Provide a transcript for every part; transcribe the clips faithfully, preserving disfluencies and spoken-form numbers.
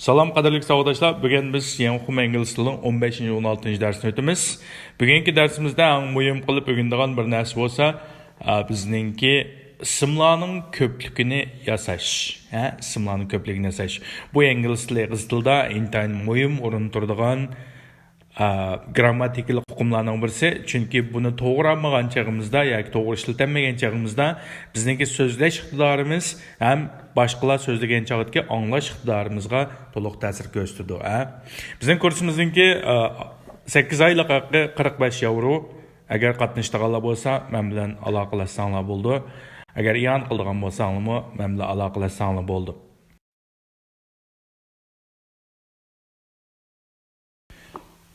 سالام، قەدىرلىك ساۋاقداشلار. بۈگۈن بىز يەنە ئۇقۇم ئىنگلىز تىلىنىڭ ئون بەشىنچى، ئون ئالتىنچى دەرسىنى ئۆتىمىز. بۈگۈنكى دەرسىمىزدە ئەڭ مۇھىم قىلىپ ئۆگىنىدىغان بىر نەرسە بولسا، ئا، بىزنىڭكى ئىسىملارنىڭ كۆپلۈكىنى ياساش. ھە، ئىسىملارنىڭ كۆپلۈكىنى ياساش. بۇ ئىنگلىز تىلى، ئېغىز تىلىدا ئىنتايىن مۇھىم ئورۇندا تۇرىدىغان، ئا، گىرامماتىكىلىق ئۇقۇملارنىڭ بىرسى. چۈنكى بۇنى توغرا ئالمىغان چېغىمىزدا ياكى توغرا ئىشلىتەلمىگەن چېغىمىزدا بىزنىڭكى سۆزلەش ئىقتىدارىمىز ھەم باشقىلار سۆزلىگەن چاغدىكى ئاڭلاش ئىقتىدارىمىزغا تولۇق تەسىر كۆرسىتىدۇ، ھە. بىزنىڭ كۇرسىمىزنىڭكى، ئا، سەككىز ئايلىق ھەققى قىرىق بەش ياۋرو. ئەگەر قاتنىشىدىغانلار بولسا، مەن بىلەن ئالاقىلەشسەڭلار بولىدۇ. ئەگەر ئىئانە قىلىدىغان بولساڭلارمۇ، مەن بىلەن ئالاقىلەشسەڭلار بولىدۇ.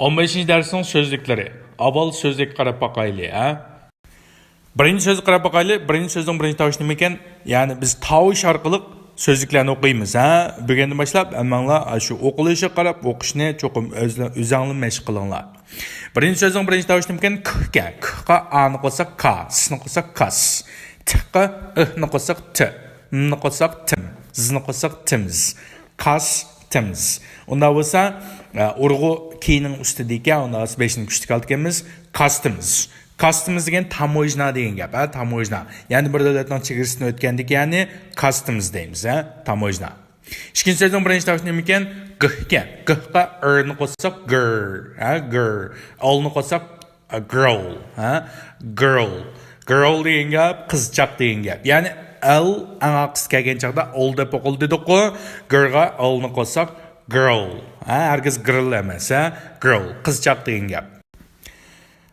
ئون بەشىنچى دەرسنىڭ سۆزلۈكلىرى. ئاۋۋال سۆزلۈككە قاراپ باقايلى، ھە؟ بىرىنچى سۆزگە قاراپ باقايلى. بىرىنچى سۆزنىڭ بىرىنچى تاۋۇشى نېمىكەن؟ يەنى بىز تاۋۇش ئارقىلىق سۆزلۈكلەرنى ئوقۇيمىز، ھە؟ بۈگۈندىن باشلاپ ھەممەڭلار شۇ ئوقۇلۇشىغا قاراپ ئوقۇشنى چوقۇم ئۆزلە-، ئۆزەڭلار مەشىق قىلىڭلار. بىرىنچى سۆزنىڭ بىرىنچى تاۋۇشى نېمىكەن؟ ك ئىكەن. ك قا ئانى قوشساق كا، سنى قوشساق كاس. ت قا ئىنى قوشساق ت، منى قوشساق تىم، زنى قوشساق تىمز. كاس تىمز. ئۇنداق بولسا، ئە، ئۇرغۇ كىنىڭ ئۈستىدىكى، ئۇنداق بولسا بېشىنى كۈچلۈك ئالىدىكەنمىز. كاستىمز. كاستىمز دېگەن تاموژنا دېگەن گەپ، ھە، تاموژنا. يەنى بىر دۆلەتنىڭ چېگرىسىدىن ئۆتكەندىكى، يەنى كاستىمز دەيمىز، ھە، تاموژنا. ئىككىنچى سۆزنىڭ بىرىنچى تاۋۇشى نېمىكەن؟ گ ئىكەن. گ قا ئىرنى قوشساق گىر، ھە، گىر. ئالنى قوشساق، ئە، گىرل، ھە، گىرل. گىرل دېگەن گەپ قىزچاق دېگەن گەپ. يەنى ئەل ئەڭ ئارقىسىدا كەلگەن چاغدا ئول دەپ ئوقۇلدى دېدۇققۇ. گىرغا ئالنى قوشساق گىرل. ھە، ھەرگىز گىرل ئەمەس، ھە، گىرل، قىزچاق دېگەن گەپ.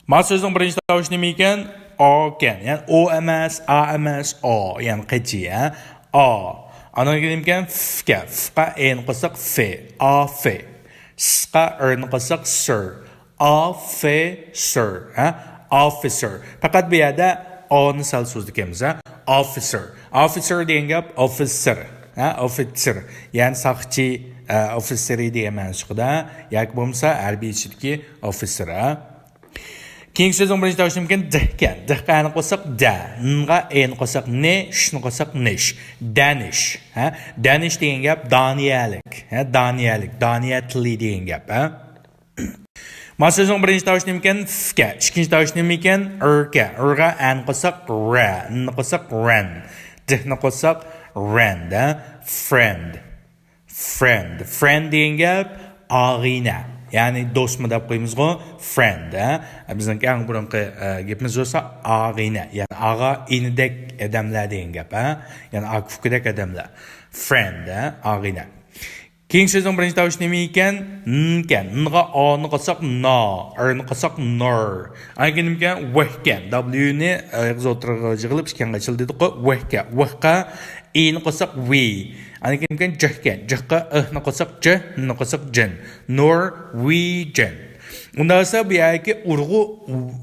ما سۆزنىڭ بىرىنچى تاۋۇشى نېمە ئىكەن؟ ئا ئىكەن. يەنى ئو ئەمەس، ئا ئەمەس، ئا. يەنى قېچى، ھە؟ ئا. ئاندىن كېيىن نېمە ئىكەن؟ ف ئىكەن. ف قا ئېنى قوشساق فې. ئافې. س قا ئىرنى قوشساق سىر. ئافېسېر، ھە؟ ئافېسېر. پەقەت بۇ يەردە ئانى سەل سوزىدىكەنمىز، ھە؟ ئافېسېر. ئافېسېر دېگەن گەپ ئوفىتسېر، ھە؟ ئوفىتسېر. يەنى ساقچى، ئە، ئوفىتسېرى دېگەن مەنىسى چىقىدۇ، ھە؟ ياكى بولمىسا ھەربىي ئىچىدىكى ئوفىتسېر، ھە؟ كېيىنكى سۆزنىڭ بىرىنچى تاۋۇشى نېمىكەن؟ د ئىكەن. د قا ئەنى قوشساق دە، ن غا ئېنى قوشساق نې، شنى قوشساق نىش. دەنىش، ھە؟ دەنىش دېگەن گەپ دانىيەلىك، ھە؟ دانىيەلىك، دانىيە تىلى دېگەن گەپ، ھە؟ ما سۆزنىڭ بىرىنچى تاۋۇشى نېمىكەن؟ ف ئىكەن. ئىككىنچى تاۋۇشى نېمىكەن؟ ئىر ئىكەن. ئىر غا ئەنى قوشساق رە، ننى قوشساق رەن، دنى قوشساق رەند، ھە؟ فرېند. فرېند. فرېند دېگەن گەپ ئاغىنە. يەنى دوستمۇ دەپ قويىمىزغۇ؟ فرېند، ھە؟ بىزنىڭكى ئەڭ بۇرۇنقى، ئە، گېپىمىز بولسا ئاغىنە. يەنى ئاغا ئىنىدەك ئادەملەر دېگەن گەپ، ھە؟ يەنى ئاكا ئۇكىدەك ئادەملەر. فرېند، ھە؟ ئاغىنە. كېيىنكى سۆزنىڭ بىرىنچى تاۋۇشى نېمە ئىكەن؟ ن ئىكەن. ن غا ئانى قوشساق نا، ئىرنى قوشساق نار. ئاندىن كېيىن نېمە ئىكەن؟ ۋ ئىكەن. دبليۇنى ئېغىز ئوتتۇرىغا يىغىلىپ ئىكەنگە ئېچىلدى دېدۇققۇ. ۋ ئىكەن. ۋ قا ئىنى قوشساق ۋى. ئاندىن كېيىن نېمە ئىكەن؟ ج ئىكەن. ج قا ئىھنى قوشساق ج، ننى قوشساق جىن. نورۋېجىن. ئۇنداق بولسا بۇ يەردىكى ئۇرغۇ،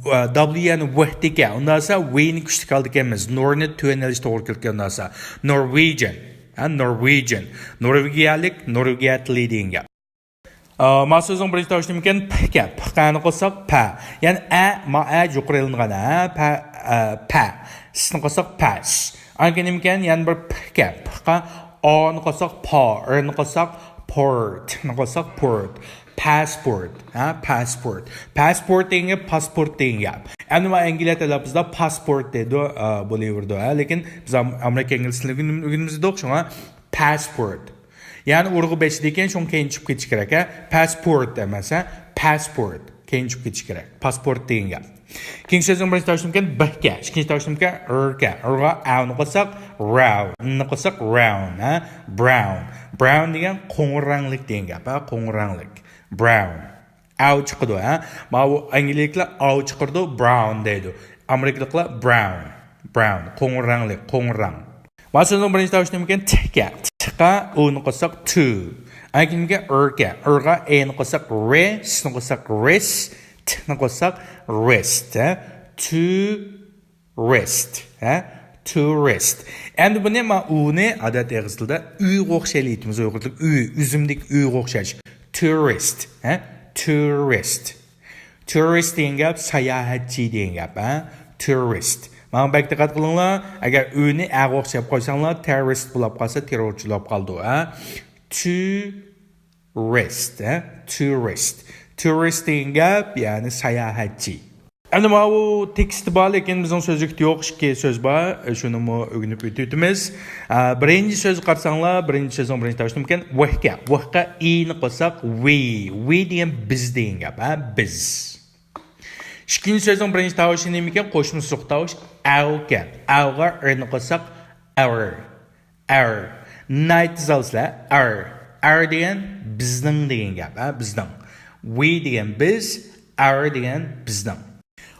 ئە، دبليۇ يەنى ۋ ئىكەن. ئۇنداق بولسا ۋنى كۈچلۈك ئالىدىكەنمىز. نورنى تۆۋەن ئېلىش توغرا كېلىدىكەن ئۇنداق بولسا. نورۋېجىن. ھە، نورۋېجىن. نورۋېگىيەلىك، نورۋېگىيە تىلى دېگەن گەپ. ئا، ما سۆزنىڭ بىرىنچى تاۋۇشى نېمىكەن؟ پ ئىكەن. پ قا ئەنى قوشساق پە. يەنى ئە، ما ئە يۇقىرى ئېلىنغان، ھە؟ پە، ئە، پە. سنى قوشساق پەس. ئاندىن كېيىن نېمىكەن؟ يەنە بىر پ ئىكەن. پ قا ئانى قوشساق پا، ئىرنى قوشساق پور، تنى قوشساق پورت. پاسپورت، ھە؟ پاسپورت. پاسپورت دېگەن گەپ پاسپورت دېگەن گەپ. ئەمدى مانا ئەنگلىيە تەلەپپۇزدا پاسپورت دەيدۇ، ئە، بولۇۋېرىدۇ، ھە؟ لېكىن بىز ئام-، ئامېرىكا ئىنگلىز تىلىنى ئۆگىنىمىز دېدۇق، شۇڭا پاسپورت. يەنى ئۇرغۇ بېشىدا ئىكەن، شۇڭا كەينىگە چۈشۈپ كېتىشى كېرەك، ھە؟ پاسپورت ئەمەس، ھە؟ پاسپورت. كەينىگە چۈشۈپ كېتىشى كېرەك. پاسپورت دېگەن گەپ. كېيىنكى سۆزنىڭ بىرىنچى تاۋۇشى نېمىكەن؟ ب ئىكەن. ئىككىنچى تاۋۇشى نېمىكەن؟ ئىر ئىكەن. ئىرغا ئەنى قوشساق راۋ، ننى قوشساق راۋن، ھە؟ براۋن. براۋن دېگەن قوڭۇر رەڭلىك دېگەن گەپ، ھە؟ قوڭۇر رەڭلىك. براۋن. ئەۋ چىقىدۇ، ھە؟ ماۋۇ ئەنگلىيەلىكلەر ئاۋ چىقىرىدۇ، براۋن دەيدۇ. ئامېرىكىلىقلار براۋن. براۋن. قوڭۇر رەڭلىك، قوڭۇر رەڭ. ما سۆزنىڭ بىرىنچى تاۋۇشى نېمىكەن؟ ت ئىكەن. ت قا ئۇنى قوشساق تۇ. ئاندىن كېيىن ئىر ئىكەن. ئىرغا ئېنى قوشساق رې، سنى قوشساق رېس، تنى قوشساق رېست، ھە؟ تۇرىست، ھە؟ تۇرىست. ئەمدى بۇنى ما ئۇنى ئادەتتە ئېغىز تىلىدا ئۆيگە ئوخشايلى ئېيتىمىز، ئۇيغۇرلۇق ئۆي، ئۈزۈمدىكى ئۆيگە ئوخشاش. تۇرىست، ھە؟ تۇرىست. تۇرىست دېگەن گەپ ساياھەتچى دېگەن گەپ، ھە؟ تۇرىست. ماڭا بەك دىققەت قىلىڭلار، ئەگەر ئۆنى ئەغا ئوخشاپ قويساڭلار، تېررورىست بولاپ قالسا، تېررورچى بولاپ قالىدۇ، ھە؟ تۇ Rest، ھە؟ Tourist. Tourist دېگەن گەپ، يەنى ساياھەتچى. ئەمدى ماۋۇ تېكىستتا بار، لېكىن بىزنىڭ سۆزلۈكتە يوق ئىككى سۆز بار. شۇنىمۇ ئۆگىنىپ ئۆتۈۋېتىمىز. ئە، بىرىنچى سۆزگە قارىساڭلار، بىرىنچى سۆزنىڭ بىرىنچى تاۋۇشى نېمىكەن؟ ۋ ئىكەن. ۋ ئىكەن، ئى نى قوشساق، we. We دېگەن بىز دېگەن گەپ، ھە؟ بىز. ئىككىنچى سۆزنىڭ بىرىنچى تاۋۇشى نېمىكەن؟ قوشما سوزۇق تاۋۇش ئەۋ ئىكەن. ئەۋغا ئىر نى قوشساق، our. ئەر. نايتىز ئالسىلەر، ئەر. ئەر دېگەن بىزنىڭ دېگەن گەپ، ھە، بىزنىڭ. We دېگەن بىز، ئەر دېگەن بىزنىڭ.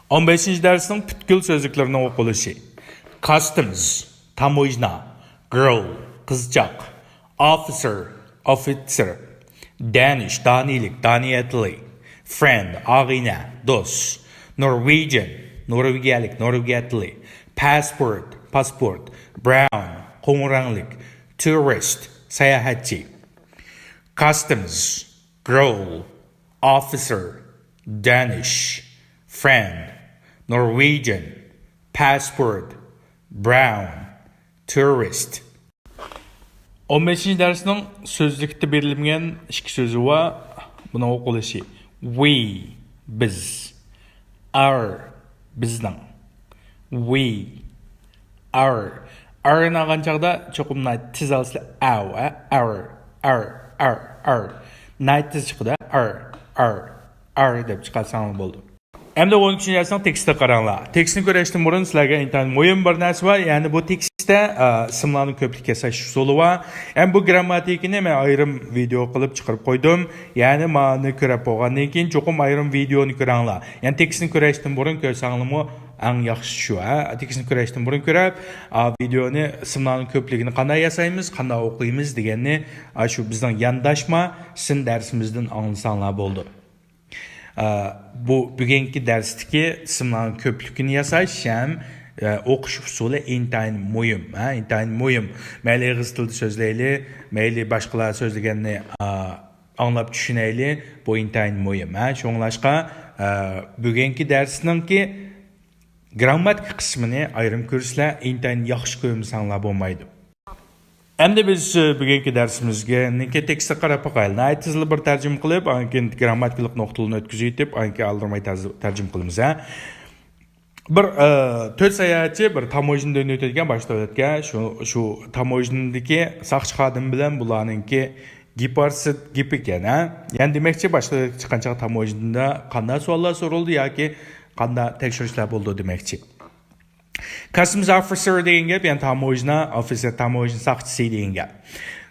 ئون بەشىنچى دەرسنىڭ پۈتكۈل سۆزلۈكلىرىنىڭ ئوقۇلۇشى. Customs، تاموژنا. Girl، قىزچاق. Officer، ئوفىتسېر. Danish، دانىيلىك، دانىيە تىلى. Friend، ئاغىنە، دوست. Norwegian، نورۋېگىيەلىك، نورۋېگىيە تىلى. Passport، پاسپورت. Brown، قوڭۇر رەڭلىك. Tourist، ساياھەتچى. Customs، girl، officer، Danish، friend، Norwegian، passport، brown، tourist. ئون بەشىنچى دەرسنىڭ سۆزلۈكتە بېرىلمىگەن ئىككى سۆزى بار. بۇنىڭ ئوقۇلۇشى: we، بىز. Our، بىزنىڭ. We، our. Our نى ئالغان چاغدا چوقۇم نايتىز ئالسىلەر، ئەۋ، ئە، our، our، our، our. نايتىز چىقىدۇ، ئار، ئار، ئار دەپ چىقارساڭلار بولىدۇ. ئەمدى ئون ئۈچىنچى دەرسنىڭ تېكىستىگە قاراڭلار. تېكىستنى كۆرۈشتىن بۇرۇن سىلەرگە ئىنتايىن مۇھىم بىر نەرسە بار. يەنى بۇ تېكىستتە، ئە، ئىسىملارنىڭ كۆپلۈك ياساش ئۇسۇلى بار. ھەم بۇ گىرامماتىكىنى مەن ئايرىم ۋىدېئو قىلىپ چىقىرىپ قويدۇم. يەنى مانى كۆرۈپ بولغاندىن كېيىن چوقۇم ئايرىم ۋىدېئونى كۆرۈڭلار. يەنى تېكىستنى كۆرۈشتىن بۇرۇن كۆرسەڭلارمۇ ئەڭ ياخشىسى شۇ، ھە؟ تېكىستنى كۆرۈشتىن بۇرۇن كۆرۈپ، ئا، ۋىدېئونى، ئىسىملارنىڭ كۆپلۈكىنى قانداق ياسايمىز، قانداق ئوقۇيمىز دېگەننى، ئا، شۇ بىزنىڭ يانداشما سىن دەرسىمىزدىن ئاڭلىساڭلار بولىدۇ. ئا، بۇ بۈگۈنكى دەرستىكى ئىسىملارنىڭ كۆپلۈكىنى ياساش ھەم، ئە، ئوقۇش ئۇسۇلى ئىنتايىن مۇھىم، ھە، ئىنتايىن مۇھىم. مەيلى ئېغىز تىلدا سۆزلەيلى، مەيلى باشقىلار سۆزلىگەننى، ئا، ئاڭلاپ چۈشىنەيلى، بۇ ئىنتايىن مۇھىم، ھە. شۇڭلاشقا، ئە، بۈگۈنكى دەرسنىڭكى گىرامماتىكا قىسمىنى ئايرىم كۆرسىلەر، ئىنتايىن ياخشى كۆرمىسەڭلار بولمايدۇ. ئەمدى بىز، ئە، بۈگۈنكى دەرسىمىزگە نېكى تېكىستقا قاراپ باقايلى. ناھايىتى تېزلا بىر تەرجىمە قىلىپ، ئاندىن كېيىن گىرامماتىكىلىق نۇقتىلارنى ئۆتكۈزۈۋېتىپ، ئاندىن كېيىن ئالدىرىماي تەز-، تەرجىمە قىلىمىز، ھە. بىر، ئە، تۆت ساياھەتچى بىر تاموژنىدىن ئۆتىدىكەن باشقا دۆلەتكە. شۇ، شۇ تاموژنىدىكى ساقچى خادىمى بىلەن بۇلارنىڭكى گېپارسىت گېپى ئىكەن، ھە؟ يەنى دېمەكچى، باشقا دۆلەتكە چىققان چاغ تاموژنىدا قانداق سوئاللار سورىلىدۇ ياكى قانداق تەكشۈرۈشلەر بولىدۇ دېمەكچى. Customs officer دېگەن گەپ، يەنى تاموژنا ئوفىسېر، تاموژنا ساقچىسى دېگەن گەپ.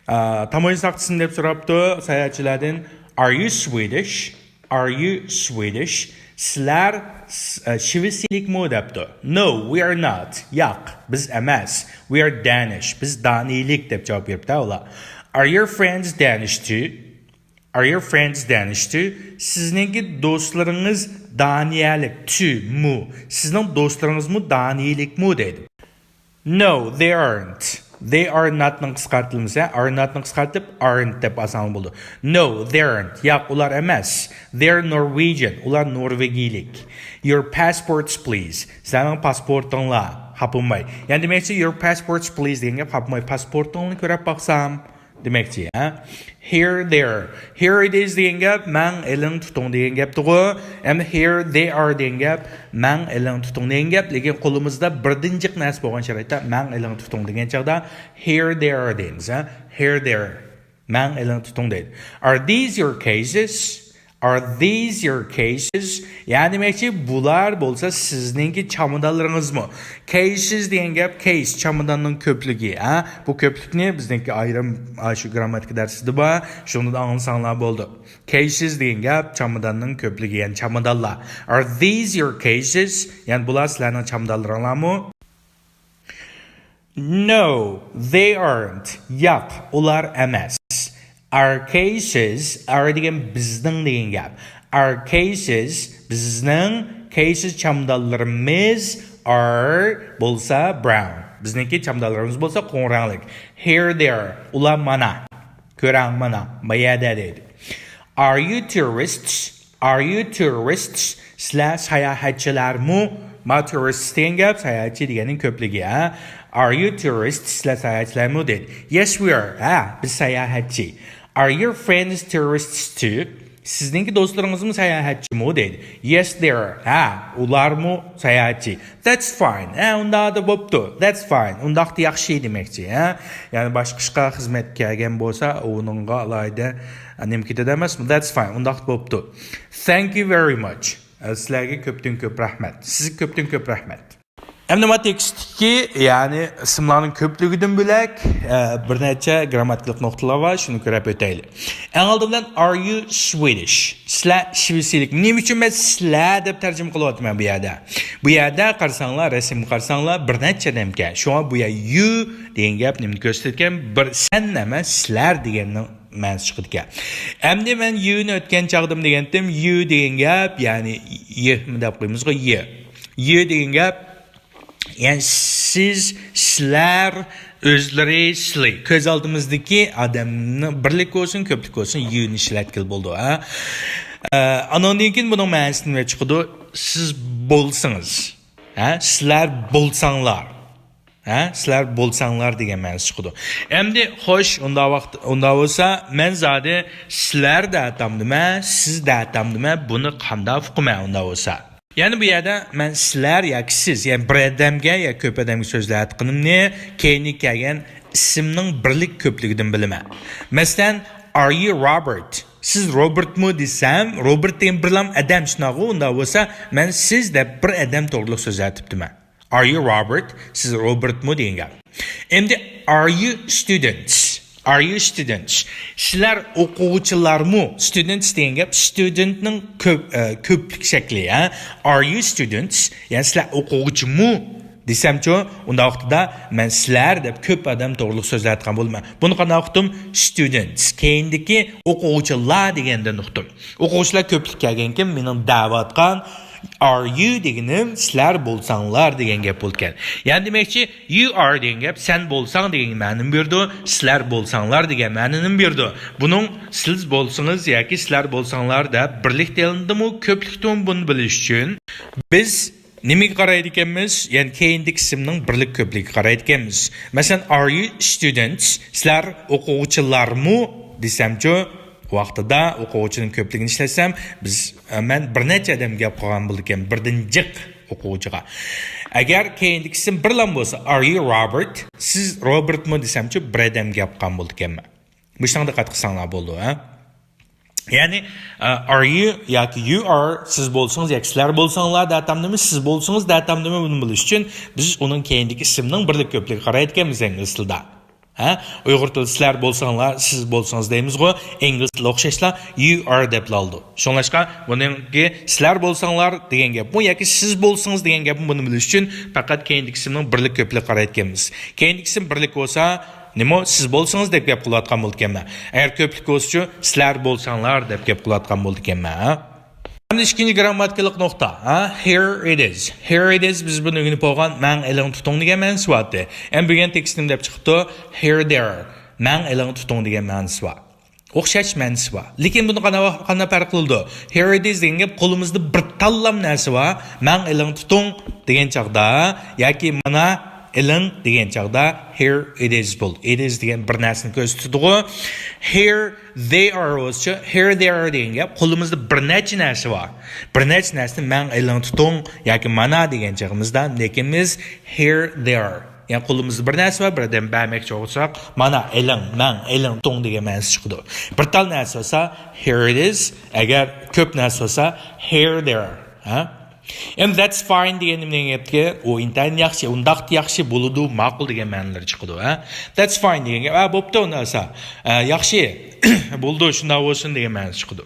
ئا، تاموژنا ساقچىسىنى دەپ سوراپتۇ ساياھەتچىلەردىن: Are you Swedish? Are you Swedish? سىلەر س-، ئە، شىۋېتسىيىلىكمۇ دەپتۇ. No, we are not. ياق، بىز ئەمەس. We are Danish. بىز دانىيىلىك دەپ جاۋاب بېرىپتۇ ئۇلار. Are your friends Danish too? Are your friends Danish too? سىزنىڭكى دوستلىرىڭىز دانىيەلىك، تۇ، مۇ. سىزنىڭ دوستلىرىڭىزمۇ دانىيىلىكمۇ دەيدۇ. No, they aren't. They are not نىڭ قىسقارتىلمىسى، are not نى قىسقارتىپ aren't دەپ ئالساڭلار بولىدۇ. No, they aren't. ياق، ئۇلار ئەمەس. They're Norwegian. ئۇلار نورۋېگىيىلىك. Your passports, please. سىلەرنىڭ پاسپورتۇڭلار. خاپا بولماي. يەنى دېمەكچى، your passports, please دېگەن گەپ، خاپا بولماي، پاسپورتۇڭنى كۆرۈپ باقسام دېمەكچى، ھە؟ Here, there. Here it is دېگەن گەپ، مەڭ، ئېلىڭ، تۇتۇڭ دېگەن گەپتىغۇ. ئەمدى here they are دېگەن گەپ، مەڭ، ئېلىڭ، تۇتۇڭ دېگەن گەپ، لېكىن قولىمىزدا بىردىن جىق نەرسە بولغان شارائىتتا مەڭ، ئېلىڭ، تۇتۇڭ دېگەن چاغدا here they are دەيمىز، ھە؟ Here they are. مەڭ، ئېلىڭ، تۇتۇڭ دەيدۇ. Are these your cases? Are these your cases? يەنى دېمەكچى، بۇلار بولسا سىزنىڭكى چامادانلىرىڭىزمۇ؟ Cases دېگەن گەپ، case، چاماداننىڭ كۆپلۈكى، ھە؟ بۇ كۆپلۈكنى بىزنىڭكى ئايرىم، ئا، شۇ گىرامماتىكا دەرسىدە بار، شۇنىڭدىن ئاڭلىساڭلار بولىدۇ. Cases دېگەن گەپ، چاماداننىڭ كۆپلۈكى، يەنى چامادانلار. Are these your cases? يەنى بۇلار سىلەرنىڭ چامادانلىرىڭلارمۇ؟ No, they aren't. ياق، ئۇلار ئەمەس. Our cases، our دېگەن بىزنىڭ دېگەن گەپ. Our cases، بىزنىڭ، cases چامادانلىرىمىز، are بولسا brown. بىزنىڭكى چامادانلىرىمىز بولسا قوڭۇر رەڭلىك. Here they are، ئۇلار مانا. كۆرەڭ مانا، ما يەردە دەيدۇ. Are you tourists? Are you tourists? سىلەر ساياھەتچىلەرمۇ؟ ما tourists دېگەن گەپ ساياھەتچى دېگەننىڭ كۆپلۈكى، ھە؟ Are you tourists? سىلەر ساياھەتچىلەرمۇ دەيدۇ. Yes, we are. ھە، بىز ساياھەتچى. Are your friends tourists too? سىزنىڭكى دوستلىرىڭىزمۇ ساياھەتچىمۇ دەيدۇ. Yes, they are. ھە، ئۇلارمۇ ساياھەتچى. That's fine. ھە، ئۇنداقتا بوپتۇ. That's fine. ئۇنداقتا ياخشى دېمەكچى. ھە؟ يەنى باشقا ئىشقا خىزمەتكە كەلگەن بولسا، ئۇنىڭغا ئالاھىدە نېمە كېتىدۇ ئەمەسمۇ؟ That's fine. ئۇنداقتا بوپتۇ. Thank you very much. سىلەرگە كۆپتىن كۆپ رەھمەت. سىزگە كۆپتىن كۆپ رەھمەت. ئەمدى ما تېكىستتىكى، يەنى ئىسىملارنىڭ كۆپلۈكىدىن بۆلەك، ئە، بىر نەچچە گرامماتىكىلىق نۇقتىلار بار، شۇنى كۆرۈپ ئۆتەيلى. ئەڭ ئالدى بىلەن، are you Swedish? سىلەر شىۋېتسىيىلىك. نېمە ئۈچۈن مەن سىلەر دەپ تەرجىمە قىلىۋاتىمەن بۇ يەردە؟ بۇ يەردە قارىساڭلار، رەسىمگە قارىساڭلار، بىر نەچچە ئادەمكەن. شۇڭا بۇ يەر you دېگەن گەپ نېمىنى كۆرسىتىدىكەن؟ بىر سەن ئەمەس، سىلەر دېگەننىڭ مەنىسى چىقىدىكەن. ئەمدى مەن يۇنى ئۆتكەن چاغدىمۇ دېگەنتىم، you دېگەن گەپ، يەنى ي دەپ قويىمىزغۇ، ي. You دېگەن گەپ، يەنى سىز، سىلەر، ئۆزلىرى، سىلى. كۆز ئالدىمىزدىكى ئادەمنىڭ بىرلىك بولسۇن، كۆپلۈك بولسۇن، يۇنى ئىشلەتكىلى بولىدۇ، ھە. ئە، ئانىڭدىن كېيىن بۇنىڭ مەنىسى نېمە چىقىدۇ؟ سىز بولسىڭىز، ھە، سىلەر بولساڭلار. ھە، سىلەر بولساڭلار دېگەن مەنىسى چىقىدۇ. ئەمدى خوش، ئۇنداق ۋاقىت، ئۇنداق بولسا، مەن زادى سىلەر دەتامدىمەن، سىز دەتامدىمەن، بۇنى قانداق ئۇقىمەن ئۇنداق بولسا؟ يەنى بۇ يەردە مەن سىلەر ياكى سىز، يەنى بىر ئادەمگە يا كۆپ ئادەمگە سۆزلەۋاتقىنىمنى كەينىگە كەلگەن ئىسىمنىڭ بىرلىك كۆپلۈكىدىن بىلىمەن. مەسىلەن، are you Robert? سىز روبېرتمۇ دېسەم، روبېرت دېگەن بىرلام ئادەم شۇنداقغۇ، ئۇنداق بولسا مەن سىز دەپ بىر ئادەم توغرۇلۇق سۆزلەۋېتىپتىمەن. Are you Robert? سىز روبېرتمۇ دېگەن گەپ. ئەمدى are you students? Are you students? سىلەر ئوقۇغۇچىلارمۇ؟ Students دېگەن گەپ studentنىڭ كۆپ، ئە، كۆپلۈك شەكلى، ھە؟ Are you students? يەنى سىلەر ئوقۇغۇچىمۇ دېسەمچۇ، ئۇنداق ۋاقتىدا مەن سىلەر دەپ كۆپ ئادەم توغرۇلۇق سۆزلەۋاتقان بولىمەن. بۇنى قانداق ئۇقتۇم؟ Students. كەينىدىكى ئوقۇغۇچىلار دېگەندىن ئۇقتۇم. ئوقۇغۇچىلار كۆپلۈك كەلگەنكىن، مېنىڭ دەۋاتقان are you دېگىنىم سىلەر بولساڭلار دېگەن گەپ بولىدىكەن. يەنى دېمەكچى، you are دېگەن گەپ سەن بولساڭ دېگەن مەنىنى بېرىدۇ، سىلەر بولساڭلار دېگەن مەنىنى بېرىدۇ. بۇنىڭ سىز بولسىڭىز ياكى سىلەر بولساڭلار دەپ بىرلىكتە ئېلىندىمۇ، كۆپلۈكتىمۇ، بۇنى بىلىش ئۈچۈن بىز نېمىگە قارايدىكەنمىز؟ يەنى كەينىدىكى ئىسىمنىڭ بىرلىك كۆپلۈكىگە قارايدىكەنمىز. مەسىلەن، are you students؟ سىلەر ئوقۇغۇچىلارمۇ دېسەمچۇ، ۋاقتىدا ئوقۇغۇچىنىڭ كۆپلۈكىنى ئىشلەتسەم، بىز، مەن بىر نەچچە ئادەم گەپ قىلغان بولىدىكەن، بىردىن جىق ئوقۇغۇچىغا. ئەگەر كەينىدىكى ئىسىم بىرلام بولسا، are you Robert؟ سىز روبېرتمۇ دېسەمچۇ، بىر ئادەم گەپ قىلغان بولىدىكەنمەن. مۇشۇنىڭغا دىققەت قىلساڭلار بولىدۇ، ھە؟ يەنى، ئە، are you ياكى you are، سىز بولسىڭىز ياكى سىلەر بولساڭلار دەتامدىمۇ، سىز بولسىڭىز دەتامدىمۇ، بۇنى بىلىش ئۈچۈن بىز ئۇنىڭ كەينىدىكى ئىسىمنىڭ بىرلىك كۆپلۈكىگە قارايدىكەنمىز ئىنگلىز تىلىدا. ھە؟ ئۇيغۇر تىلىدا سىلەر بولساڭلار، سىز بولسىڭىز دەيمىزغۇ، ئىنگلىز تىلى ئوخشاشلا you are دەپلا ئالىدۇ. شۇڭلاشقا بۇنىڭكى سىلەر بولساڭلار دېگەن گەپمۇ ياكى سىز بولسىڭىز دېگەن گەپمۇ، بۇنى بىلىش ئۈچۈن پەقەت كەينىدىكى ئىسىمنىڭ بىرلىك كۆپلۈكىگە قارايدىكەنمىز. كەينىدىكى ئىسىم بىرلىك بولسا، نېمە، سىز بولسىڭىز دەپ گەپ قىلىۋاتقان بولىدىكەنمەن. ئەگەر كۆپلۈك بولسىچۇ، سىلەر بولساڭلار دەپ گەپ قىلىۋاتقان بولىدىكەنمەن، ھە؟ ئەمدى ئىككىنچى گرامماتىكىلىق نۇقتا، ھە؟ Here it is. Here it is، بىز بۇنى ئۆگىنىپ بولغان، مەڭ ئېلىڭ تۇتۇڭ دېگەن مەنىسى بارتى. ئەمدى بۈگۈن تېكىست نېمە دەپ چىقىپتۇ؟ Here they are. مەڭ ئېلىڭ تۇتۇڭ دېگەن مەنىسى بار. ئوخشاش مەنىسى بار. لېكىن بۇنى قانا-، قانداق پەرق قىلىدۇ؟ Here it is دېگەن گەپ قولىمىزدا بىر تاللام نەرسە بار. مەڭ ئېلىڭ تۇتۇڭ دېگەن چاغدا ياكى مانا ئېلىڭ دېگەن چاغدا here it is بولدى. It is دېگەن بىر نەرسىنى كۆرسىتىدىغۇ. Here they are بولسىچۇ، here they are دېگەن گەپ قولىمىزدا بىر نەچچە نەرسە بار. بىر نەچچە نەرسىنى مەڭ ئېلىڭ تۇتۇڭ ياكى مانا دېگەن چېغىمىزدا نېكىمىز here they are. يەنى قولىمىزدا بىر نەرسە بار، بىر ئادەم بەرمەكچى بولساق، مانا ئېلىڭ، مەڭ ئېلىڭ تۇتۇڭ دېگەن مەنىسى چىقىدۇ. بىر تال نەرسە بولسا here it is، ئەگەر كۆپ نەرسە بولسا here they are. ھە؟ ئەمدى that's fine دېگەن نېمە دېگەن گەپكەن؟ ئۇ ئىنتايىن ياخشى، ئۇنداق ياخشى بولىدۇ، ماقۇل دېگەن مەنىلىرى چىقىدۇ، ھە؟ That's fine دېگەن گەپ، ھە، بوپتۇ، ئۇنداق بولسا، ھە، ياخشى، بولىدۇ، شۇنداق بولسۇن دېگەن مەنىسى چىقىدۇ.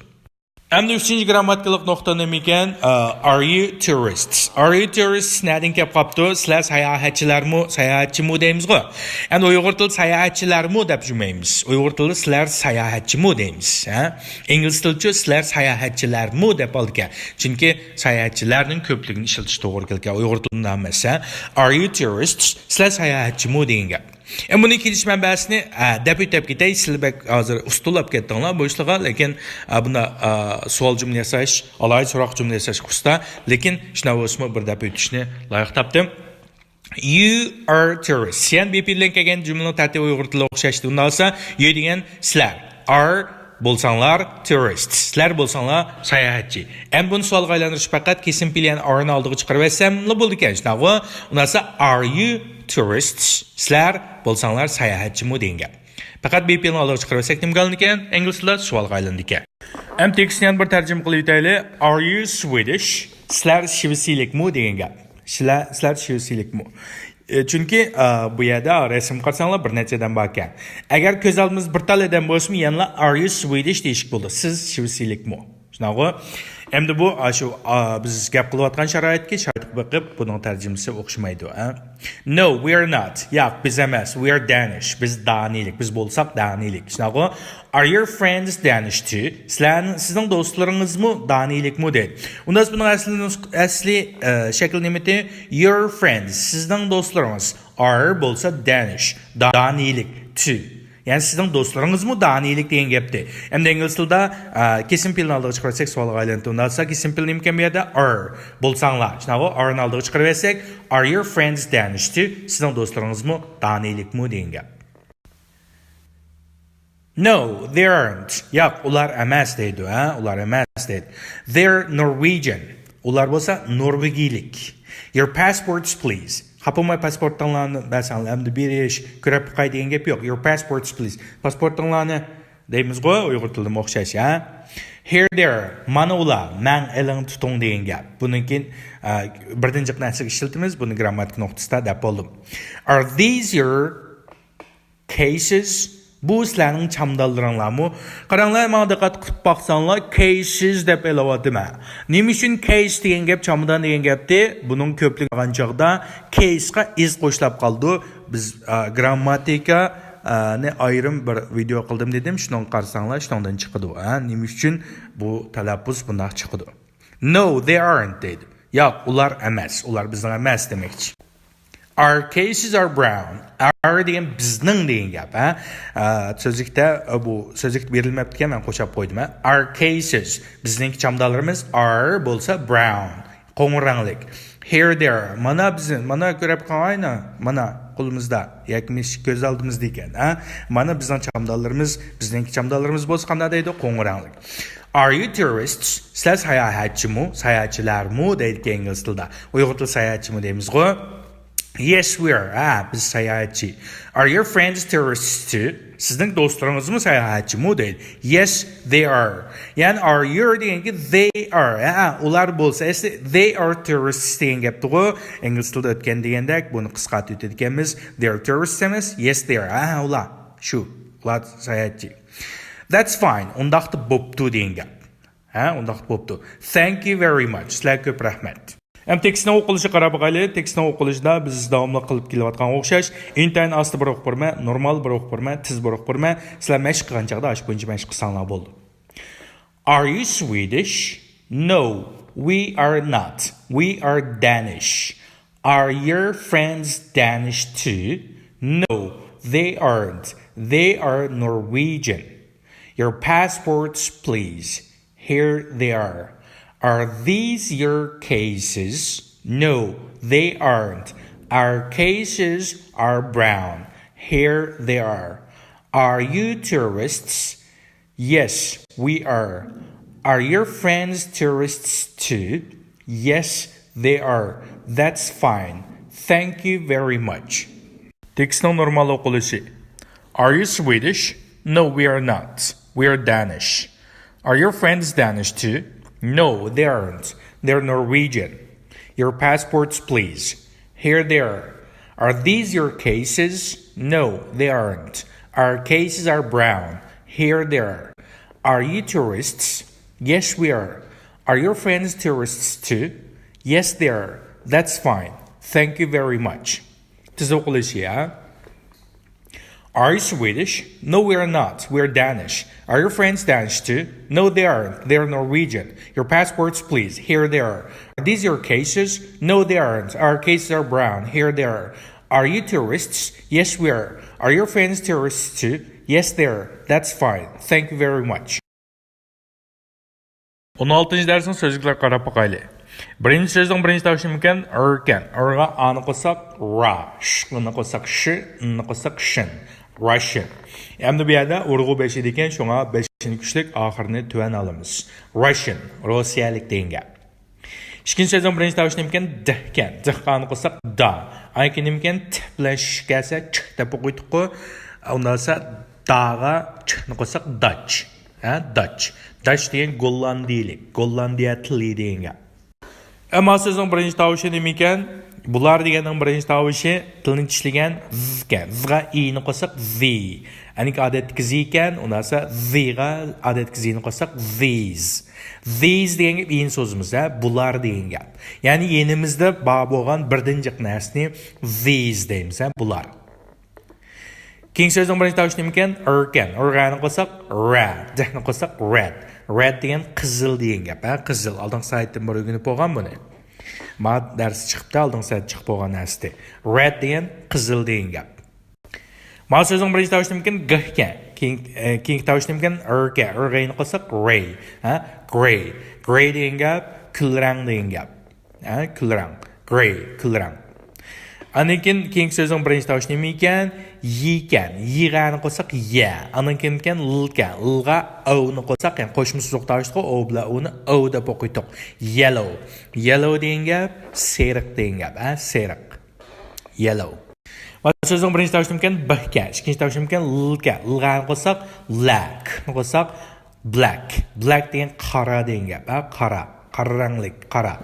ئەمدى ئۈچىنچى گرامماتىكىلىق نۇقتا نېمىكەن؟ ئە، are you tourists؟ Are you tourists نەدىن كەپ قاپتۇ؟ سىلەر ساياھەتچىلەرمۇ، ساياھەتچىمۇ دەيمىزغۇ؟ ئەمدى ئۇيغۇر تىلى ساياھەتچىلەرمۇ دەپ جۈمەيمىز. ئۇيغۇر تىلى سىلەر ساياھەتچىمۇ دەيمىز، ھە؟ ئىنگلىز تىلىچۇ سىلەر ساياھەتچىلەرمۇ دەپ ئالىدىكەن. چۈنكى ساياھەتچىلەرنىڭ كۆپلۈكىنى ئىشلىتىش توغرا كېلىدىكەن. ئۇيغۇر تىلىدا ئەمەس، ھە؟ Are you tourists؟ سىلەر ساياھەتچىمۇ دېگەن گەپ. ئە، بۇنىڭ كېلىش مەنبەسىنى، ئە، دەپ ئۆتۈپ كېتەي، سىلەر بەك ھازىر ئۇستىلاپ كەتتىڭلار بۇ ئىشلارغا، لېكىن، ئە، بۇنداق، ئە، سوئال جۈملە ياساش، ئالاھىدە سوراق جۈملە ياساش ئۇستا، لېكىن شۇنداق بولسىمۇ بىر دەپ ئۆتۈشنى لايىق تاپتىم. You are tourists. يەنى بىپىل بىلەن كەلگەن جۈملىنىڭ تەرتىپى ئۇيغۇر تىلىغا ئوخشاشتى. ئۇنداق بولسا you دېگەن سىلەر، are بولساڭلار tourists، سىلەر بولساڭلار ساياھەتچى. ئەمدى بۇنى سوئالغا ئايلاندۇرۇش پەقەت كېسىم پېئىلى يەنى ئارنى ئالدىغا چىقىرىۋەتسەملا بولىدىكەن، شۇنداقغۇ؟ ئۇنداق بولسا are you tourists، سىلەر بولساڭلار ساياھەتچىمۇ دېگەن گەپ. پەقەت بىپىلنى ئالدىغا چىقىرىۋەتسەك نېمىگە ئايلىنىدىكەن؟ ئىنگلىز تىلىدا سوئالغا ئايلىنىدىكەن. ئەمدى تېكىستنى يەنە بىر تەرجىمە قىلىۋېتەيلى. Are you Swedish؟ سىلەر شىۋېتسىيىلىكمۇ دېگەن گەپ. سىلەر، سىلەر شىۋېتسىيىلىكمۇ؟ ئە، چۈنكى، ئە، بۇ يەردە رەسىمگە قارىساڭلار بىر نەچچە ئادەم باركەن. ئەگەر كۆز ئالدىمىزدا بىر تال ئادەم بولسىمۇ يەنىلا Are you Swedish دېيىشكە بولىدۇ. سىز شىۋېتسىيىلىكمۇ؟ شۇنداقغۇ؟ ئەمدى بۇ، ئا، شۇ، ئا، بىز گەپ قىلىۋاتقان شارائىتكە، شارائىتقا بېقىپ بۇنىڭ تەرجىمىسى ئوخشىمايدۇ، ھە؟ No, we are not. ياق، بىز ئەمەس. We are Danish. بىز دانىيلىك. بىز بولساق دانىيلىك. شۇنداقغۇ؟ Are your friends Danish too? سىلەرنىڭ، سىزنىڭ دوستلىرىڭىزمۇ دانىيلىكمۇ دەيدۇ. ئۇنداق بۇنىڭ ئەسلى نۇسخ-، ئەسلى، ئە، شەكلى نېمىتى؟ Your friends. سىزنىڭ دوستلىرىڭىز. Are بولسا Danish. دانىيلىك. Too. يەنى سىزنىڭ دوستلىرىڭىزمۇ دانىيلىك دېگەن گەپتى. ئەمدى ئىنگلىز تىلىدا، ئە، كېسىم پېئىلنى ئالدىغا چىقىرساك سوئالغا ئايلىنىدۇ. ئۇنداق بولسا كېسىم پېئىل نېمىكەن بۇ يەردە؟ Are. بولساڭلار. شۇنداقغۇ؟ Are نى ئالدىغا چىقىرىۋەتسەك، Are your friends Danish too? سىزنىڭ دوستلىرىڭىزمۇ دانىيلىكمۇ دېگەن گەپ. No, they aren't. ياق، ئۇلار ئەمەس دەيدۇ، ھە؟ ئۇلار ئەمەس دەيدۇ. They're Norwegian. ئۇلار بولسا نورۋېگىيىلىك. Your passports, please. خاپا بولماي پاسپورتۇڭلارنى بەرسەڭلار، ئەمدى بېرىش، كۆرۈپ باقاي دېگەن گەپ يوق. Your passports, please. پاسپورتۇڭلارنى دەيمىزغۇ، ئۇيغۇر تىلىدىمۇ ئوخشاش، ھە؟ Here they are. مانا ئۇلار. مەن ئېلىڭ تۇتۇڭ دېگەن گەپ. بۇنىڭ كېيىن، ئە، بىردىن جىق نەرسىگە ئىشلىتىمىز. بۇنى گرامماتىكا نۇقتىسىدا دەپ بولدۇم. Are these your cases؟ بۇ سىلەرنىڭ چامدانلىرىڭلارمۇ؟ قاراڭلار، ماڭا دىققەت قىلىپ باقساڭلار، cases دەپ ئېلىۋاتىمەن. نېمە ئۈچۈن case دېگەن گەپ، چامدان دېگەن گەپتى؟ بۇنىڭ كۆپلۈك بولغان چاغدا case قا ئىز قوشۇلۇپ قالىدۇ. بىز، ئا، گرامماتىكا، ئا، نى ئايرىم بىر ۋىدېئو قىلدىم دېدىم، شۇنىڭغا قارىساڭلار، شۇنىڭدىن چىقىدۇ. ھە، نېمە ئۈچۈن بۇ تەلەپپۇز بۇنداق چىقىدۇ؟ No, they aren't دەيدۇ. ياق، ئۇلار ئەمەس. ئۇلار بىزنىڭ ئەمەس دېمەكچى. Our cases are brown. Our دېگەن بىزنىڭ دېگەن گەپ، ھە؟ ئە، سۆزلۈكتە، ئە، بۇ سۆزلۈكتە بېرىلمەپتىكەن، مەن قوشاپ قويدۇم، ھە؟ Our cases، بىزنىڭكى چامدانلىرىمىز، are بولسا brown، قوڭۇر رەڭلىك. Here they are، مانا بىزنىڭ، مانا كۆرۈپ قاڭاينا، مانا قولىمىزدا، ياكى مۇشۇ كۆز ئالدىمىزدا ئىكەن، ھە؟ مانا بىزنىڭ چامدانلىرىمىز، بىزنىڭكى چامدانلىرىمىز بولسا قانداق دەيدۇ؟ قوڭۇر رەڭلىك. Are you tourists؟ سىلەر ساياھەتچىمۇ؟ ساياھەتچىلەرمۇ دەيدىكەن ئىنگلىز تىلىدا. ئۇيغۇر تىلى ساياھەتچىمۇ دەيمىزغۇ؟ Yes, we are. ھە، بىز ساياھەتچى. Are your friends tourists too؟ سىزنىڭ دوستلىرىڭىزمۇ ساياھەتچىمۇ دەيدۇ. Yes, they are. يەنى are your دېگەنكى they are. ھە، ئۇلار بولسا، ئەسلى they are tourists دېگەن گەپتىغۇ. ئىنگلىز تىلىدا ئۆتكەن دېگەندەك، بۇنى قىسقارتىۋېتىدىكەنمىز. They are tourists ئەمەس، yes, they are. ھە، ئۇلار. شۇ. ئۇلار ساياھەتچى. That's fine. ئۇنداقتا بوپتۇ دېگەن گەپ. ھە، ئۇنداق بوپتۇ. Thank you very much. سىلەرگە كۆپ رەھمەت. ئەمدى تېكىستنىڭ ئوقۇلۇشىغا قاراپ باقايلى. تېكىستنىڭ ئوقۇلۇشىدا بىز داۋاملىق قىلىپ كېلىۋاتقانغا ئوخشاش، ئىنتايىن ئاستا بىر ئوقۇپ بېرىمەن، نورمال بىر ئوقۇپ بېرىمەن، تېز بىر ئوقۇپ بېرىمەن. سىلەر مەشىق قىلغان چاغدا ئاشۇ بويىچە مەشىق قىلساڭلار بولىدۇ. Are you Swedish? No, we are not. We are Danish. Are your friends Danish too? No, they aren't. They are Norwegian. Your passports, please. Here they are. Are these your cases? No, they aren't. Our cases are brown. Here they are. Are you tourists? Yes, we are. Are your friends tourists too? Yes, they are. That's fine. Thank you very much. تېكىستنىڭ نورمال ئوقۇلۇشى. Are you Swedish? No, we are not. We are Danish. Are your friends Danish too? No, they aren't. They're Norwegian. Your passports, please. Here they are. Are these your cases? No, they aren't. Our cases are brown. Here they are. Are you tourists? Yes, we are. Are your friends tourists too? Yes, they are. That's fine. Thank you very much. تېز ئوقۇلۇشى، ھە؟ Are you Swedish? No, we are not. We are Danish. Are your friends Danish too? No, they aren't. They are Norwegian. Your passports, please. Here they are. Are these your cases? No, they aren't. Our cases are brown. Here they are. Are you tourists? Yes, we are. Are your friends tourists too? Yes, they are. That's fine. Thank you very much. ئون ئالتىنچى دەرسنىڭ سۆزلۈكلىرىگە قاراپ باقايلى. بىرىنچى سۆزنىڭ بىرىنچى تاۋۇشى نېمىكەن؟ ئىر ئىكەن. ئىرغا ئانى قوشساق را، شنى قوشساق شى، ننى قوشساق شىن. راشىن. ئەمدى بۇ يەردە ئۇرغۇ بېشىدا ئىكەن، شۇڭا بېشىنى كۈچلۈك، ئاخىرىنى تۆۋەن ئالىمىز. راشىن، روسىيەلىك دېگەن گەپ. ئىككىنچى سۆزنىڭ بىرىنچى تاۋۇشى نېمىكەن؟ د ئىكەن. دغا ئانى قوشساق دا. ئاندىن كېيىن نېمىكەن؟ ت بىلەن ش كەلسە چ دەپ ئوقۇيتتۇققۇ. ئۇنداق بولسا داغا چنى قوشساق داچ. ھە، داچ. داچ دېگەن گوللاندىيىلىك، گوللاندىيە تىلى دېگەن گەپ. ئەمما سۆزنىڭ بىرىنچى تاۋۇشى نېمىكەن؟ بۇلار دېگەننىڭ بىرىنچى تاۋۇشى تىلنى چىشلىگەن ز ئىكەن. زغا ئىنى قوشساق زى. ئەنىكى ئادەتتىكى زى ئىكەن، ئۇنداق بولسا زىغا ئادەتتىكى زىنى قوشساق زىز. زىز دېگەن گەپ ئىنى سوزىمىز، ھە، بۇلار دېگەن گەپ. يەنى يېنىمىزدا بار بولغان بىردىن جىق نەرسىنى زىز دەيمىز، ھە، بۇلار. كېيىنكى سۆزنىڭ بىرىنچى تاۋۇشى نېمىكەن؟ ئىر ئىكەن. ئىرغانى قوشساق رە، دەھنى قوشساق رەد. رەد دېگەن قىزىل دېگەن گەپ، ھە، قىزىل. ئالدىنقى سلايدتىن بىر ئۆگىنىپ بولغان بۇنى. ما دەرس چىقىپتۇ، ئالدىنقى سلايد چىقىپ بولغان نەرسىدى. رەد دېگەن قىزىل دېگەن گەپ. ما سۆزنىڭ بىرىنچى تاۋۇشى نېمىكەن؟ گ ئىكەن. كېيىن، ئە، كېيىنكى تاۋۇشى نېمىكەن؟ ئىر ئىكەن. ئىرغىنى قوشساق رەي. ھە؟ گرەي. گرەي دېگەن گەپ كۈل رەڭ دېگەن گەپ. ھە؟ كۈل رەڭ. گرەي، كۈل رەڭ. ئاندىن كېيىن، كېيىنكى سۆزنىڭ بىرىنچى تاۋۇشى نېمە ئىكەن؟ ي ئىكەن. يىغانى قوشساق يە. ئاندىن كېيىن ئىكەن ل ئىكەن. لغا ئوۋنى قوشساق، يەنى قوشما سوزۇق تاۋۇشلۇق ئوۋ بىلەن ئۇنى ئوۋ دەپ ئوقۇيتتۇق. يەللوۋ. يەللوۋ دېگەن گەپ سېرىق دېگەن گەپ. ھە؟ سېرىق. يەللوۋ. ما سۆزنىڭ بىرىنچى تاۋۇشى نېمىكەن؟ ب ئىكەن. ئىككىنچى تاۋۇشى نېمىكەن؟ ل ئىكەن. لغانى قوشساق لا. كنى قوشساق بلەك. بلەك دېگەن قارا دېگەن گەپ. ھە؟ قارا. قارا رەڭلىك، قارا.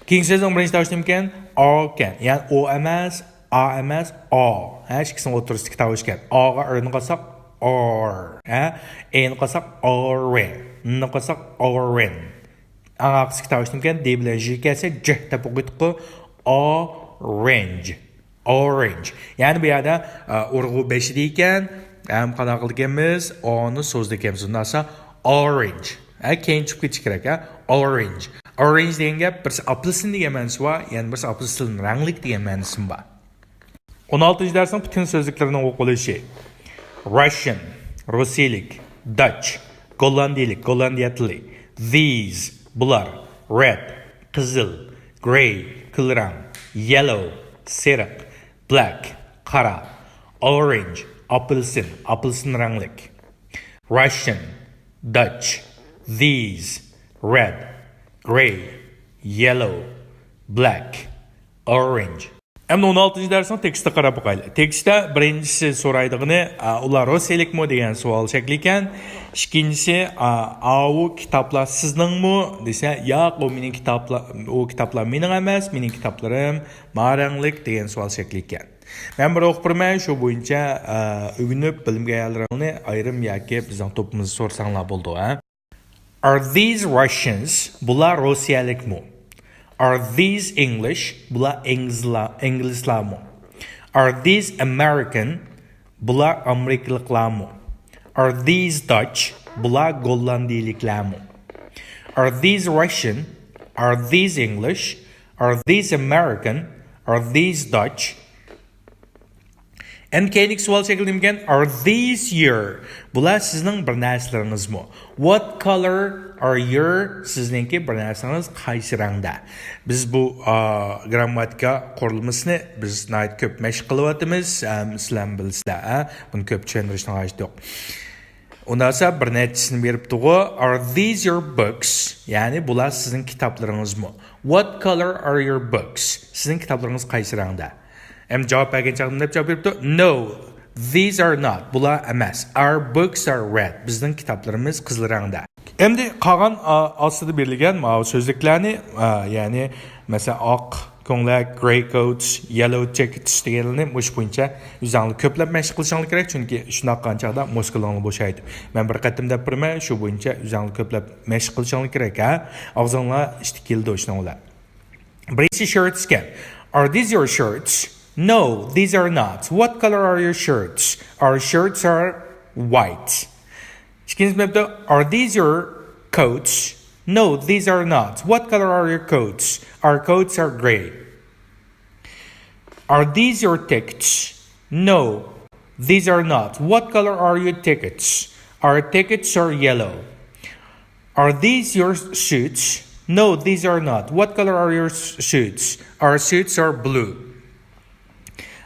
كېيىنكى سۆزنىڭ بىرىنچى تاۋۇشى نېمىكەن؟ ئا ئىكەن. يەنى ئو ئەمەس، ئا ئەمەس، ئا. ھە؟ ئىككىسىنىڭ ئوتتۇرىسىدىكى تاۋۇش ئىكەن. ئاغا ئىرنى قوشساق ئار. ھە؟ ئېنى قوشساق ئارى. ننى قوشساق ئارىن. ئەڭ ئارقىسىدىكى تاۋۇش نېمىكەن؟ دې بىلەن ژې كەلسە ج دەپ ئوقۇيتتۇققۇ. ئورېنج. ئورېنج. يەنى بۇ يەردە، ئە، ئۇرغۇ بېشىدا ئىكەن، ھەم قانداق قىلىدىكەنمىز؟ ئونى سوزىدىكەنمىز. ئۇنداق بولسا ئورېنج. ھە، كەينى چىقىپ كېتىشى كېرەك، ھە؟ ئورېنج. ئورېنج دېگەن گەپ بىرسى ئاپېلسىن دېگەن مەنىسى بار، يەنە بىرسى ئاپېلسىن رەڭلىك دېگەن مەنىسىمۇ بار. ئون ئالتىنچى دەرسنىڭ پۈتۈن سۆزلۈكلىرىنىڭ ئوقۇلۇشى. راشىن، روسىيىلىك. داچ، گوللاندىيىلىك، گوللاندىيە تىلى. زىز، بۇلار. رەد، قىزىل. گرەي، كۈل رەڭ. يەللوۋ، سېرىق. بلەك، قارا. ئورېنج، ئاپېلسىن، ئاپېلسىن رەڭلىك. راشىن، داچ، زىز، رەد، گرەي، يەللوۋ، بلەك، ئورېنج. ئەمدى ئون ئالتىنچى دەرسنىڭ تېكىستىغا قاراپ باقايلى. تېكىستتە بىرىنچىسى سورايدىغىنى، ئا، ئۇلار روسىيەلىكمۇ دېگەن سوئال شەكلى ئىكەن. ئىككىنچىسى، ئا، ئاۋۇ كىتابلار سىزنىڭمۇ دېسە، ياق، ئۇ مېنىڭ كىتابلار، ئۇ كىتابلار مېنىڭ ئەمەس، مېنىڭ كىتابلىرىم ما رەڭلىك دېگەن سوئال شەكلى ئىكەن. مەن بىر ئوقۇپ بېرىمەن، شۇ بويىچە، ئا، ئۆگىنىپ، بىلىمگە ئىگىلىرىڭلارنى ئايرىم ياكى بىزنىڭ توپىمىزدا سورىساڭلار بولىدۇ، ھە؟ Are these Russians؟ بۇلار روسىيەلىكمۇ؟ Are these English؟ بۇلار ئىنگلىزلار، ئىنگلىزلارمۇ؟ Are these American؟ بۇلار ئامېرىكىلىقلارمۇ؟ Are these Dutch؟ بۇلار گوللاندىيىلىكلەرمۇ؟ Are these Russian؟ Are these English؟ Are these American؟ Are these Dutch؟ ئەمدى كەينىدىكى سوئال شەكلى نېمىكەن؟ Are these your؟ بۇلار سىزنىڭ بىر نەرسىلىرىڭىزمۇ؟ What color are your؟ سىزنىڭكى بىر نەرسىڭىز قايسى رەڭدە؟ بىز بۇ، ئا، گرامماتىكا قۇرۇلمىسىنى بىز ناھايىتى كۆپ مەشىق قىلىۋاتىمىز. ئەم، سىلەرمۇ بىلىسىلەر، ئە؟ بۇنى كۆپ چۈشەندۈرۈشنىڭ ھاجىتى يوق. ئۇنداق بولسا بىر نەچچىسىنى بېرىپتىغۇ. Are these your books؟ يەنى بۇلار سىزنىڭ كىتابلىرىڭىزمۇ؟ What color are your books؟ سىزنىڭ كىتابلىرىڭىز قايسى رەڭدە؟ ئەمدى جاۋاب بەرگەن چاغدا نېمە دەپ جاۋاب بېرىپتۇ؟ No, these are not. بۇلار ئەمەس. Our books are red. بىزنىڭ كىتابلىرىمىز قىزىل رەڭدە. ئەمدى قالغان، ئا، ئاستىدا بېرىلگەن ماۋۇ سۆزلۈكلەرنى، ئا، يەنى، مەسىلەن، ئاق كۆڭلەك، grey coats، yellow jackets دېگەنلەرنى مۇشۇ بويىچە ئۆزۈڭلار كۆپلەپ مەشىق قىلىشىڭلار كېرەك، چۈنكى شۇنداق قىلغان چاغدا مۇسكۇلۇڭلار بوشايدۇ. مەن بىر قېتىم دەپ بېرىمەن، شۇ بويىچە ئۆزۈڭلار كۆپلەپ مەشىق قىلىشىڭلار كېرەك، ھە؟ ئاغزىڭلار ئىشتە كېلىدۇ شۇنىڭ بىلەن. بىرىنچى shirts ئىكەن. Are these your shirts? No, these are not. What color are your shirts? Our shirts are white. ئىككىنچى مەپتۇ. Are these your coats? No, these are not. What color are your coats? Our coats are grey. Are these your tickets? No, these are not. What color are your tickets? Our tickets are yellow. Are these your suits? No, these are not. What color are your s- suits? Our suits are blue.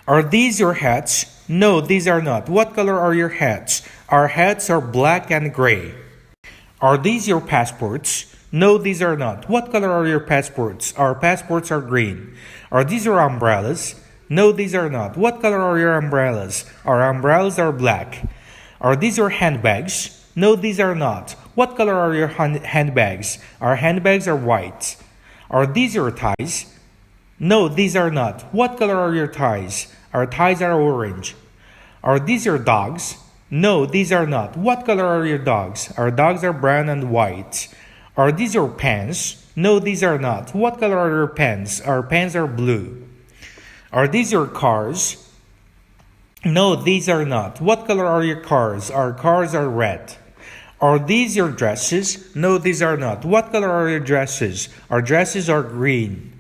Are these your hats? No, these are not. What color are your hats? Our hats are black and gray. Are these your passports? No, these are not. What color are your passports? Our passports are green. Are these your umbrellas? No, these are not. What color are your umbrellas? Our umbrellas are black. Are these your handbags? No, these are not. What color are your hand- handbags? Our handbags are white. Are these your ties? No, these are not. What color are your ties? Our ties are orange. Are these your dogs? No, these are not. What color are your dogs? Our dogs are brown and white. Are these your pants? No, these are not. What color are your pants? Our pants are blue. Are these your cars? No, these are not. What color are your cars? Our cars are red. Are these your dresses? No, these are not. What color are your dresses? Our dresses are green.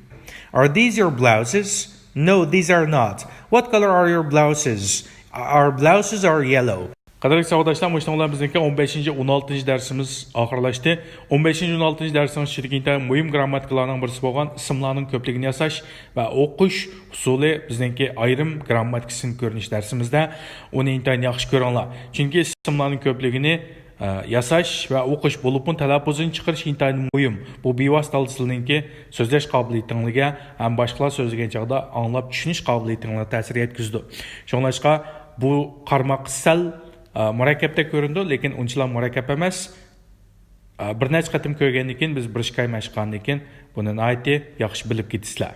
Are these your blouses? No, these are not. What color are your blouses? Our blouses are yellow. قەدىرلىك ساۋاقداشلار، مۇشۇنىڭ بىلەن بىزنىڭكى ئون بەشىنچى، ئون ئالتىنچى دەرسىمىز ئاخىرلاشتى. ئون بەشىنچى، ئون ئالتىنچى دەرسنىڭ ئىچىدىكى ئىنتايىن مۇھىم گرامماتىكىلارنىڭ بىرسى بولغان ئىسىملارنىڭ كۆپلۈكىنى ياساش ۋە ئوقۇش ئۇسۇلى بىزنىڭكى ئايرىم گرامماتىكىسىنى كۆرۈنۈش دەرسىمىزدە. ئۇنى ئىنتايىن ياخشى كۆرۈڭلار. چۈنكى ئىسىملارنىڭ كۆپلۈكىنى، ئە، ياساش ۋە ئوقۇش بولۇپمۇ تەلەپپۇزىنى چىقىرىش ئىنتايىن مۇھىم. بۇ بىۋاسىتە سىلىنىڭكى سۆزلەش قابىلىيىتىڭلارگە ھەم باشقىلار سۆزلىگەن چاغدا ئاڭلاپ چۈشىنىش قابىلىيىتىڭلارغا تەسىر يەتكۈزىدۇ. شۇڭلاشقا بۇ قارماق سەل، ئە، مۇرەككەپتەك كۆرۈنىدۇ، لېكىن ئۇنچىلا مۇرەككەپ ئەمەس. ئە، بىر نەچچە قېتىم كۆرگەندىن كېيىن، بىز بىر ئىككى ئاي مەشىق قىلغاندىن كېيىن بۇنى ناھايىتى ياخشى بىلىپ كېتىسىلەر.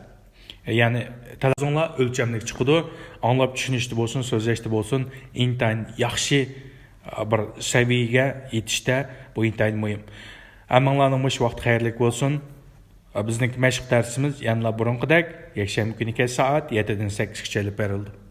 يەنى تەلەپپۇزۇڭلار ئۆلچەملىك چىقىدۇ. ئاڭلاپ چۈشىنىشتە بولسۇن، سۆزلەشتە بولسۇن، ئىنتايىن ياخشى، ئە، بىر سەۋىيەگە يېتىشتە بۇ ئىنتايىن مۇھىم. ھەممىڭلارنىڭ مۇشۇ ۋاقتى خەيرلىك بولسۇن. ئە، بىزنىڭكى مەشىق دەرسىمىز يەنىلا بۇرۇنقىدەك يەكشەنبە كۈنى كەچ سائەت يەتتىدىن سەككىزگىچە ئېلىپ بېرىلىدۇ.